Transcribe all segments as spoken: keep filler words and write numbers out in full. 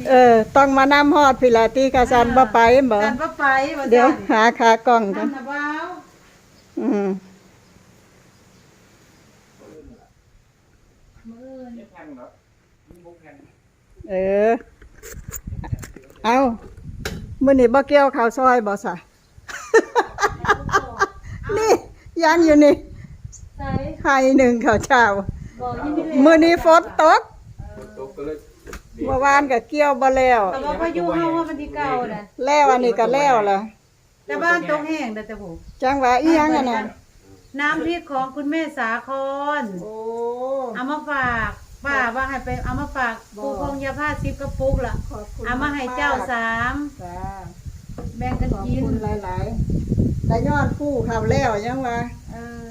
เออ ต้องมานำฮอดพี้ละติ คันซั้นบ่ไปบ่ คันบ่ไปว่า เดี๋ยว ซั่น หาขากล้องก่อน นำนะบ่าว อืม มื้ออื่น เออ เอ้า มื้อนี้บ่เกี่ยวข้าวซอยบ่ซะ นี่ ยังอยู่นี่ ใส่ ไฮ่หนึ่งข้าวเจ้า บ่ ยังไม่แล้ว มื้อนี้ฝนตก ตกก็เลย เมื่อวานก็เกี่ยวบ่แล้ว แต่ว่าพายุเฮาว่ามันที่เก่าน่ะ แล้วอันนี้ก็แล้วล่ะ แต่บ้านตกแห้งเด้อแต่ผู้ จังหวะอีหยังอันนั้น น้ำพริกของคุณแม่สาคร โอ้ เอามาฝาก ป้าว่าให้ไปเอามาฝาก บ่ ปู่พงษ์ยาผ้าสิบกระปุกละ ขอบคุณ เอามาให้เจ้า มากๆ สาม จ้า แบ่งกันกิน ขอบคุณหลายๆ แต่ย้อนปู่เขาแล้วยังว่า เออ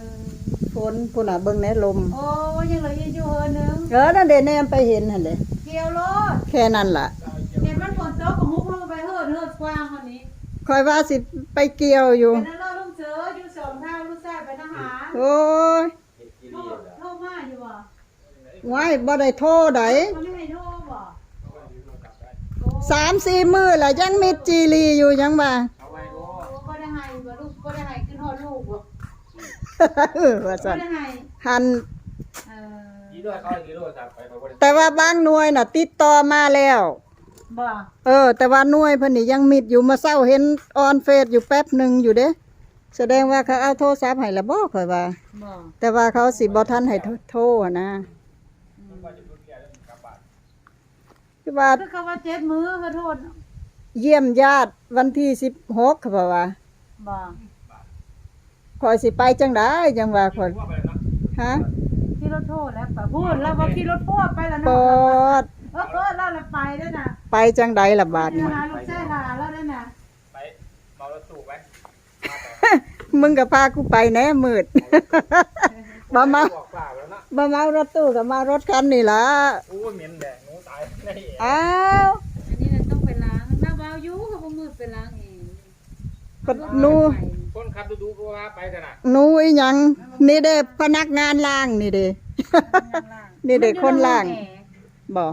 ฝนพุ่นน่ะ เบิ่งแหน่ลม โอ้ ยังเหลืออยู่เฮือนหนึ่ง เออ นั่นเด้ แนมไปเห็นหั่นเด้ เกี่ยวโลด แค่นั้นล่ะ เห็นมันฝนตกก็ฮุบลงไปเฮิดเฮิดกว้างเท่านี้ ข้อยว่าสิไปเกี่ยวอยู่ เป็นนั่นเล่าลุงเสืออยู่สองเท่า ลูกชายเป็นทหาร โอ้ย เฮ็ดอีหลีล่ะ โทรมาอยู่บ่ ว้าย บ่ได้โทรใด เขาไม่ให้โทรบ่ สามสี่มื้อละยังมิดจีรีอยู่ยังว่า เอาไว้โลด โอ้ บ่ได้ให้บ่ลูก บ่ได้ให้ขึ้นฮอดลูกบ่ เออ ว่าซั่น บ่ได้ให้ หั่น เออ อีโลดเขาอีโลดครับ ไปเขาบ่ได้ แต่ว่าบางหน่วยน่ะ ติดต่อมาแล้ว บ่ เออ แต่ว่าหน่วยเพิ่นนี่ยังมิดอยู่ มื้อเช้าเห็นออนเฟซอยู่แป๊บหนึ่งอยู่เด้ แสดงว่าเขาเอาโทรศัพท์ให้ละบ่ ข้อยว่า บ่ แต่ว่าเขาสิบ่ทันให้โทร โทรหั้นนะ อืม คือว่า คือเขาว่าเจ็ดมื้อ ขอโทษ เยี่ยมญาติวันที่สิบหก เขาบอกว่า บ่ ข้อยสิไปจังใดจังว่าข้อย ฮะ ขี่รถทัวร์แล้วไปพูดแล้วว่าขี่รถทัวร์ไปแล้วเนาะ ปอด เออ เออ แล้วละไปแล้วน่ะ ไปจังใดล่ะบาดนี้ หาลูกชายหลานแล้วนั่นน่ะ ไปเหมารถตู้ไป มึงก็พากูไปแหน่มืด บ่เหมา บอกกล่าวแล้วเนาะ บ่เหมารถตู้ก็เหมารถคันนี่ล่ะ โอ้ย เหม็นแดด หนูตายในแอร์ อ้าว อันนี้น่ะต้องไปล้าง น้าบ่าวอยู่ เขาบ่มืดไปล้างเอง ก็หนู คนขับดุๆก็ว่าไปซะน่ะ หนูอีหยัง นี่เด้พนักงานล้างนี่เด้ พนักงานล้าง นี่เด้คนล้าง มันอยู่ในห้องแอร์ บ่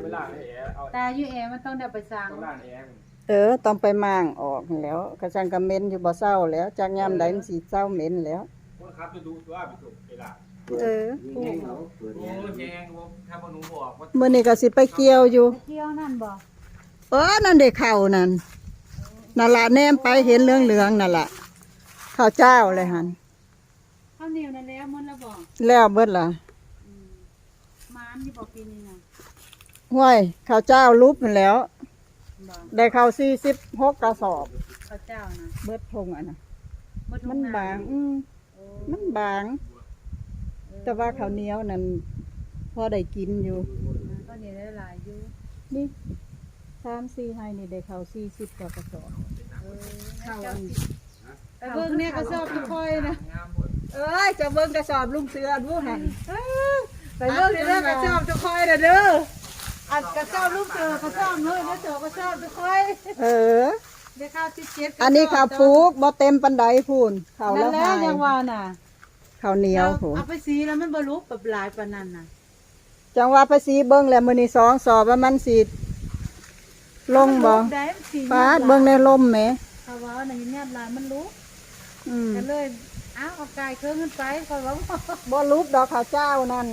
ไปล้างในแอร์ เอา แต่อยู่แอร์มันต้องได้ไปซัง ต้องล้างแอร์ เออ ต้องไปม้างออกหั้นแหล้ว กะซังกะเหม็นอยู่บ่เซาแล้ว จักยามใดมันสิเซาเหม็นแล้ว คนขับดุๆตัวไปส่งไปล้าง เออ โอ้ย แฮงบ่ ถ้าบ่หนูบอกว่า มื้อนี้ก็สิไปเกี่ยวอยู่ ไปเกี่ยวนั่นบ่ เออ นั่นเด้ข้าวนั่น นั่นล่ะ แนมไปเห็นเหลืองๆนั่นล่ะ ข้าวเจ้าเลยหั่น ข้าวเหนียวนั่นแล้วหมดแล้วบ่ แล้วเบิดล่ะ อืม หมานอยู่บ่ปีนี้น่ะ ห้วย ข้าวเจ้าลุบนั่นแหล้ว บ่ ได้ข้าวสี่สิบหกกระสอบ ข้าวเจ้าน่ะ เบิดถุงอันน่ะ เบิดถุง มันบาง น่ะ อืม โอ้ มันบาง เออ แต่ว่าข้าวเหนียวนั่นพอได้กินอยู่ ข้าวเหนียวได้หลายอยู่ นี่ สามสี่ไฮ่นี่ได้ข้าวสี่สิบกว่ากระสอบ เออ ข้าวอัน ไปเบิ่งเนี่ยกระสอบทุกค่อยนะ เอ้ย จะเบิ่งกระสอบลุงเสือดูหั่น เออ ไปเบิ่งเนี่ยกระสอบทุกค่อยนะเด้อ อันกระสอบลุงเสือกระสอบน้อยกระสอบกระสอบทุกค่อย เออ เดี๋ยวข้าวสิบเจ็ดกระสอบ อันนี้ข้าวปลูกบ่เต็มปานใดพู้น ข้าว นั่นแหละ ลาวไฮ่ ยังว่าน่ะ ข้าวเหนียว แล้ว พู้น เอาไปสีแล้วมันบ่ลุกแบบหลายปานนั้นน่ะ จังว่าไปสีเบิ่งแล้วมื้อนี้สองสอบว่ามันสิลงบ่ มันลุกได้ มันสี ปาด เบิ่งในลมแหม เขาว่าน่ะเห็นหยาดลายมันลุก อืม ก็เลย อ้าว เอากายเครื่องขึ้นไป เขาว่า บ่ลุกดอกข้าวเจ้านั่น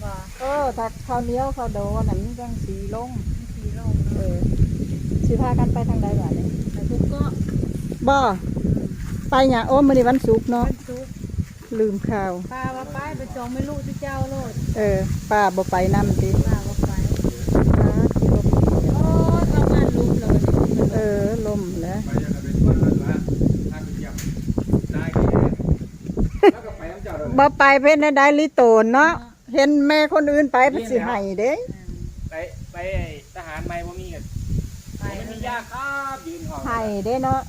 บ่ เออ ถ้าข้าวเหนียวข้าวโดนั่นมันจังสีลง มันสีลง เออ สิพากันไปทางใดบัดนี้ ไปบุกเกาะ บ่ อืม ไปหยัง โอ้ มื้อนี้วันศุกร์เนาะ วันศุกร์ ลืมข่าว ป้าว่าไป ไปจองไม่รู้ที่เจ้าโลด เออ ป้าบ่ไปนำติ ป้าบ่ไป ป้าสิลม โอ้ย เข้าบ้านลุมเลย เออ ลมแล้ว ไปยังไงเป็นคนละบ้าน ถ้าไปเยี่ยม ได้กี่แห่ง แล้วก็ไปน้ำเจ้าเลย บ่ไปเป็นได้ลิโตนเนาะ เนาะ เห็นแม่คนอื่นไป เพิ่นสิไห้เด้ อืม ไป ไปทหารใหม่บ่มีกัน ไป บ่มียาครับ ยืนห้อง ไห้เด้เนาะ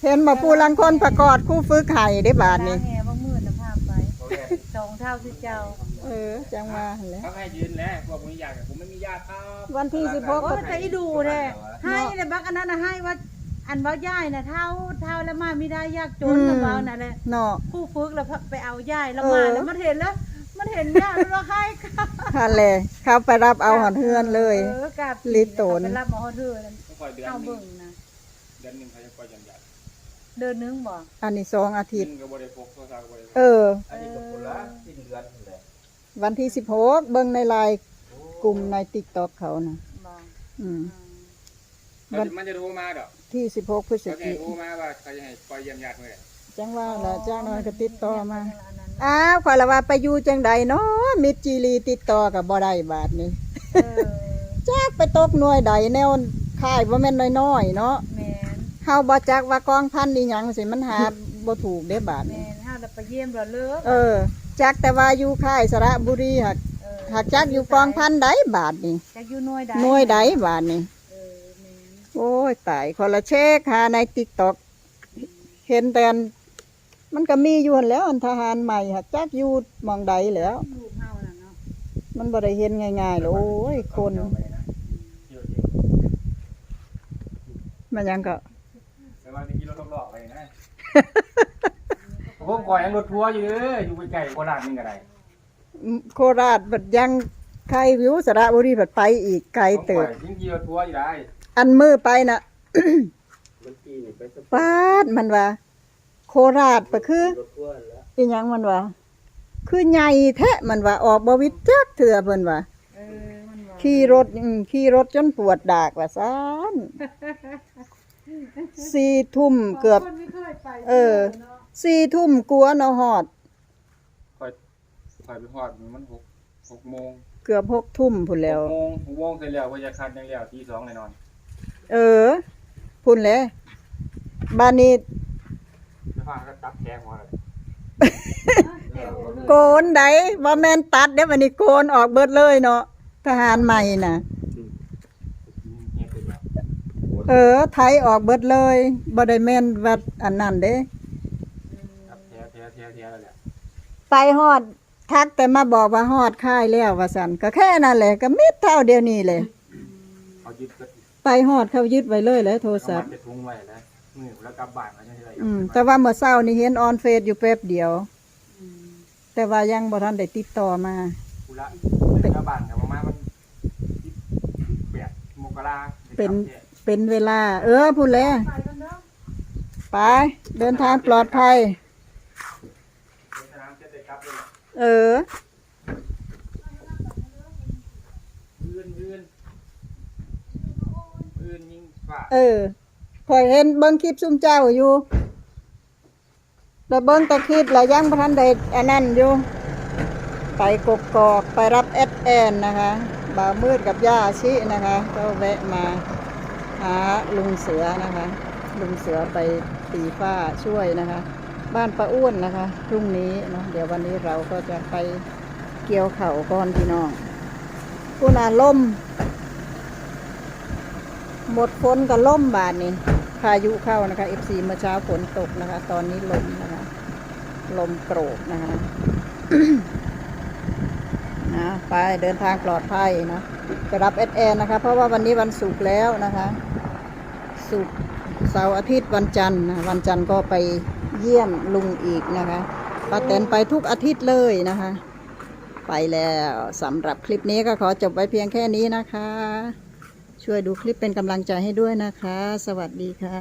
เห็นบ่ผู้ลางคนประกอดครูฝึกไห้เด้บาดนี้ ล้างแอร์บ่มืดน่ะพาไป โอเค สองเท่าคือเจ้า เออ จังว่าหั่นแหละ เขาให้ยืนแล้ว พวกบ่มียา ผมไม่มียาครับ วันที่สิบหก โอ้ย แต่อีดูแท้ ไห้เลยบักอันนั้นน่ะ ไห้ว่า อันว่ายายน่ะเฒ่า เฒ่าแล้วมาไม่ได้ยากจน อืม น่ะเว้านั่นแหละ เนาะ ครูฝึกแล้วไปเอายายแล้วมา เออ แล้วมันเห็นแล้ว มันเห็นยากมันว่าใครค่ะ นั่นแหละ เขาไปรับเอาฮอดเฮือนเลย เออกะ ลิโตน เขาไปรับมาฮอดเฮือน ต้องคอยเดือนหนึ่ง เฮาเบิ่งนะ เดือนหนึ่งเขาจะปล่อยยามหยาด เดือนหนึ่งบ่ อันนี้สองอาทิตย์ หนึ่งก็บ่ได้พกโทรศัพท์ก็บ่ได้พก เออ อันนี้ก็คนละสิ้นเดือนนั่นแหละ วันที่สิบหก เบิ่งในไลน์ โอ้ กลุ่มใน ติ๊กต็อก เขานะ บ่ อืม อืม เขาจะ มันจะโทรมาดอก ที่สิบหก พฤศจิกา เขาจะให้โทรมาว่าเขาจะให้ปล่อยเยี่ยมญาติเมื่อไหร่ จังว่าล่ะ อ๋อ จังน้อยก็ติดต่อมา มันมีอันนั้น อ้าว ข้อยละว่าไปอยู่จังใดเนาะ มิตรจีรีติดต่อก็บ่ได้บาดนี้ เออ จักไปตกหน่วยใด แนวค่ายบ่แม่นน้อยๆเนาะ แม่น เฮาบ่จักว่ากองพันอีหยังสิ มันหาบ่ถูกเด้บาดนี้ แม่น เฮาละไปเยี่ยมละเลิก เออ จักแต่ว่าอยู่ค่ายสระบุรีหัก เออ หักจักอยู่กองพันใดบาดนี้ จักอยู่หน่วยใด หน่วยใดบาดนี้ เออ แม่น โอ้ย ตาย ข้อยละเช็คหาใน ติ๊กต็อก เห็นแต่อัน มันก็มีอยู่หั่นแหล้ว อันทหารใหม่หักจักอยู่หม่องใดแหล้ว รูปเฮาน่ะเนาะ มันบ่ได้เห็นง่ายๆหรอก โอ้ย คน มันหยังก็ แต่ว่าไปขี่รถรอบๆไปนะ ผมก่อยยังรถทัวร์อยู่เด้อ อยู่ใกล้ๆโคราชนี่ก็ได้ อืม โคราชบัดยังไกลอยู่ สระบุรีบัดไปอีกไกลเติบ ผมก่อยยังขี่รถทัวร์อยู่ได้ อันมื้อไปน่ะ มันขี่นี่ไปสปอร์ต ป๊าด มันว่า โคราชก็คือ รถทัวร์แล้ว อีหยังมันว่า คือใหญ่แท้ มันว่า ออกบ่วิดจักเทื่อ เพิ่นว่า เออ มันว่า ขี่รถ อืม ขี่รถจนปวดดากว่าซั่น สี่ทุ่มเกือบ คนไม่เคยไป เออ เนาะ สี่ทุ่มกว่าเนาะฮอด ข้อย ข้อยไปฮอดมันหก หกโมง เกือบหกทุ่มพู้นแหล้ว หกโมง หกโมงเสร็จแล้ว ว่าจะคัดยังแล้ว ตีสองแน่นอน เออ พู้นแหละ บาดนี้ จะพาก็ตัดแขนหัวเลย โกนใด บ่แม่นตัดเด้ บาดนี้โกนออกเบิดเลยเนาะ ทหารใหม่น่ะ เออ ไถออกเบิดเลย บ่ได้แม่นว่าอันนั้นเด้ ครับ แถว แถว แถว แถวแล้วแหละ ไปฮอด ทักแต่มาบอกว่าฮอดค่ายแล้วว่าซั่น ก็แค่นั้นแหละ ก็มิดเท่าเดียวนี้เลย เขายึดก็ ไปฮอดเขายึดไว้เลยแหละโทรศัพท์ เอามาใส่ถุงไว้แล้ว มื้อแล้วกลับบ้านก็ยังได้ อืม แต่ว่าเมื่อเช้านี่เห็นออนเฟซอยู่แป๊บเดียว อืม แต่ว่ายังบ่ทันได้ติดต่อมา ผู้ละ เป็นชาวบ้านก็ประมาณวันที่สิบแปดมกรา เป็น เป็นเวลา เออ พู้นแหละ ไป เดินทางปลอดภัย เออ เออ ข้อยเห็นเบิ่งคลิปซุมเจ้าอยู่ แล้วเบิ่งแต่คลิปแล้วยังบ่ทันได้อันนั้นอยู่ ไปกกอก ไปรับแอดแอนนะคะ บ่าวมืดกับย่าชินะคะ ก็แวะมาหาลุงเสือนะคะ ลุงเสือไปตีฝ้าช่วยนะคะ บ้านป้าอ้วนนะคะ พรุ่งนี้เนาะ เดี๋ยววันนี้เราก็จะไปเกี่ยวข้าวก่อนพี่น้อง พู้นน่ะลม หมดฝนก็ลมบาดนี้ พายุเข้านะคะ เอฟซี เมื่อเช้าฝนตกนะคะ ตอนนี้ลมนะคะ ลมโกรกนะคะ นะ ไปเดินทางปลอดภัยนะ ไปรับแอดแอนนะคะ เพราะว่าวันนี้วันศุกร์แล้วนะคะ ศุกร์ เสาร์ อาทิตย์ วันจันทร์นะ วันจันทร์ก็ไปเยี่ยมลุงอีกนะคะ ป้าแตนไปทุกอาทิตย์เลยนะคะ ไปแล้ว สำหรับคลิปนี้ก็ขอจบไว้เพียงแค่นี้นะคะ ช่วยดูคลิปเป็นกำลังใจให้ด้วยนะคะ สวัสดีค่ะ